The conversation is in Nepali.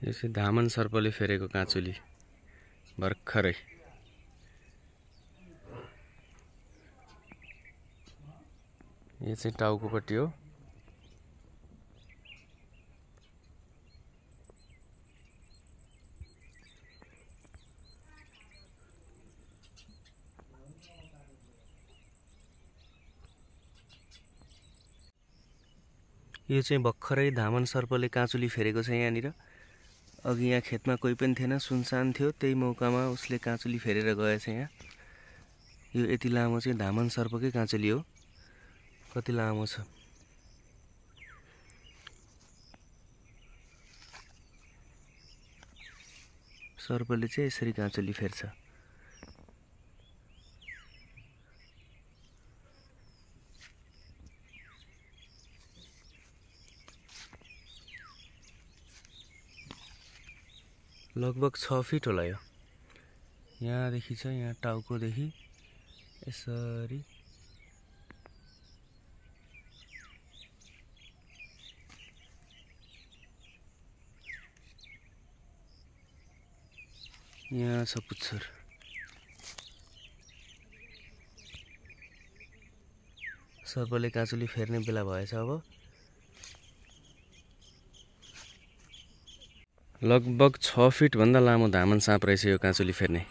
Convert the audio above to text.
यो चाहिँ धामन सर्पले फेरेको काँचुली भर्खरै। यो चाहिँ टाउकोपट्टि हो। यो चाहिँ भर्खरै धामन सर्पले काँचुली फेरेको छ यहाँनिर। अघि यहाँ खेतमा कोही पनि थिएन, सुनसान थियो, त्यही मौकामा उसले काँचुली फेरेर गएछ यहाँ। यो यति लामो चाहिँ धामन सर्पकै काँचुली हो। कति लामो छ। सर्पले चाहिँ यसरी काँचुली फेर्छ। लगभग 6 फिट होला यो। यहाँदेखि छ, यहाँ टाउकोदेखि यसरी यहाँ छ पुच्छर। सर्पले काँचुली फेर्ने बेला भएछ अब। लगभग 6 फिट भन्दा लामो धामन साँप रहेछ यो काँचुली फेर्ने।